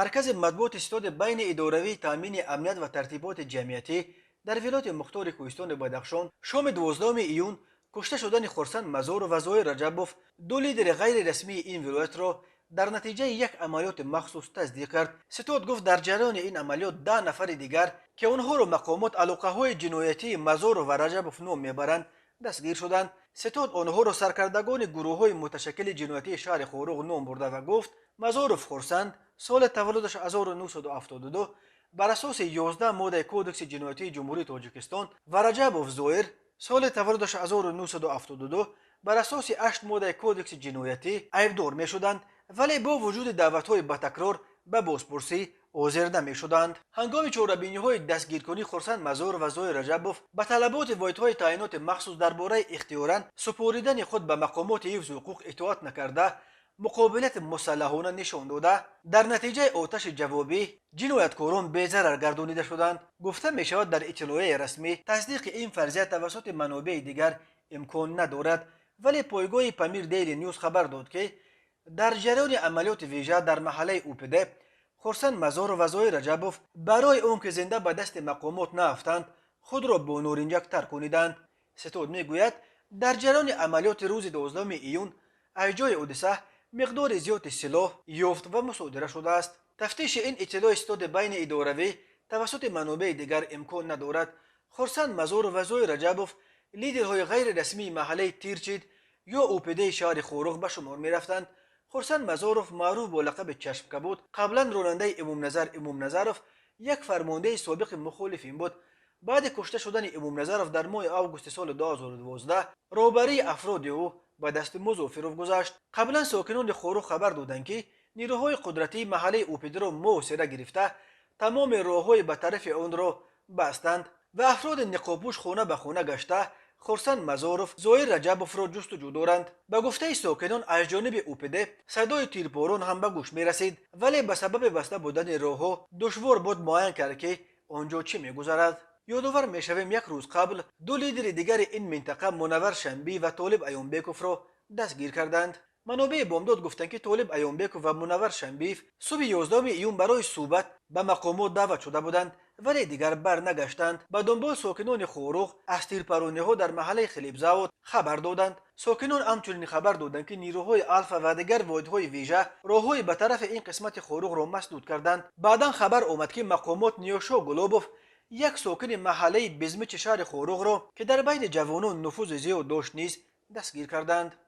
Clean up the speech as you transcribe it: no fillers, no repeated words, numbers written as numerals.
Маркази матбуоти ситоди байни идоравии таъмини амният ва тартиботи ҷамъиятӣ дар вилояти мухтори кӯҳистони Бадахшон шоми 12 июн кушта шудани Хурсанд Мазоров ва Зоир Раҷабов, ду лидери ғайрирасмии ин вилоятро, дар натиҷаи як амалиёти махсус тасдиқ кард. Ситод гуфт, дар ҷараёни ин амалиёт 10 нафари дигар, ки онҳоро мақомот алоқаҳои ҷиноятии Мазоров ва Раҷабов ном мебаранд, дастгир шуданд. Ситод онҳоро саркардагони гурӯҳҳои муташаккили ҷиноятии шаҳри Хоруғ ном бурда ва гуфт, Мазоров Хурсанд, соли таваллудаш 1972, бар асоси 11 моддаи Кодекси ҷиноятии Ҷумҳурии Тоҷикистон ва Раҷабов Зоир, соли таваллудаш 1972, бар асоси 8 моддаи Кодекси ҷиноятӣ айбдор мешуданд, вале бо вуҷуди даъватҳои ба такрор ба бозпурсӣ ҳозир намешуданд. Ҳангоми чорабиниҳои дастгиркунӣ Хурсанд Мазоров ва Зоир Раҷабов ба талаботи воҳидҳои таъиноти махсус дар бораи ихтиёран супоридани худ ба мақомоти ҳифзи ҳуқуқ итоат накарда, муқобилати мусаллаҳона нишон дода, дар натиҷаи оташи ҷавобӣ ҷинояткорон безарар гардонида шуданд, гуфта мешавад дар иттилоияи расмӣ. Тасдиқи ин фарзия тавассути манобеи дигар имкон надорад, вале пойгоҳи Памир Дейли Нюз хабар дод, ки дар ҷараёни амалиёти вижа дар маҳаллаи УПД Хурсанд Мазоров ва Зоир Раҷабов барои он ки зинда ба дасти мақомот наафтанд, худро бо норинҷак таркониданд. Ситод мегӯяд, дар ҷараёни амалиёти рӯзи 12 июн аз ҷои ҳодиса миқдори зиёди силоҳ ёфт ва мусодира шудааст. Тафтиши ин иттилои ситоди байни идоравӣ тавассути манобеи дигар имкон надорад. Хурсанд Мазоров ва Зоир Раҷабов лидерҳои ғайрирасмии маҳаллаи Тирчид ё УПДи шаҳри Хоруғ ба шумор мерафтанд. Хурсанд Мазоров, маъруф бо лақаби Чашмкабуд, қаблан ронандаи Имомназар Имомназаров, як фармондеҳи собиқи мухолифин буд. Баъди кушта шудани Имомназаров дар моҳи августи соли 2012 роҳбарии афроди ӯ ба дасти Музофиров гузашт. Қаблан сокинони Хоруғ хабар доданд, ки нирӯҳои қудратии маҳаллаи УПДро муҳосира гирифта, тамоми роҳҳои ба тарафи онро бастанд ва афроди ниқобпӯш хона ба хона гашта, Хурсанд Мазоров, Зоир Раҷабовро ҷустуҷӯ доранд. Ба гуфтаи сокинон, аз ҷониби УПД садои тирпорон ҳам ба гӯш мерасид, вале ба сабаби баста будани роҳҳо душвор буд муайян кард, ки он ҷо чӣ мегузарад. Ёдовар мешавем, як рӯз қабл ду лидери дигари ин минтақа, Мунаввар Шамбӣ ва Толиб Аёнбековро дастгир карданд. Манобеи Бомдод гуфтанд, ки Толиб Аёнбеков ва Мунаввар Шамбиев субҳи 11 июн барои суҳбат ба мақомот даъват шуда буданд, вале дигар барнагаштанд. Ба дунбол сокинони Хоруғ аз тирпарониҳо дар маҳаллаи Хлебзавод хабар доданд. Сокинон ҳамчунин хабар доданд, ки нирӯҳои Алфа ва дигар воҳидҳои вижа роҳҳои ба тарафи ин қисмати Хоруғро масдуд карданд. Баъдан хабар омад, ки мақомот Ниёшо Гулобов, як сокини маҳаллаи Безмичи шаҳри Хоруғро, ки дар байни ҷавонон нуфузи зиёд дошт, низ дастгир карданд.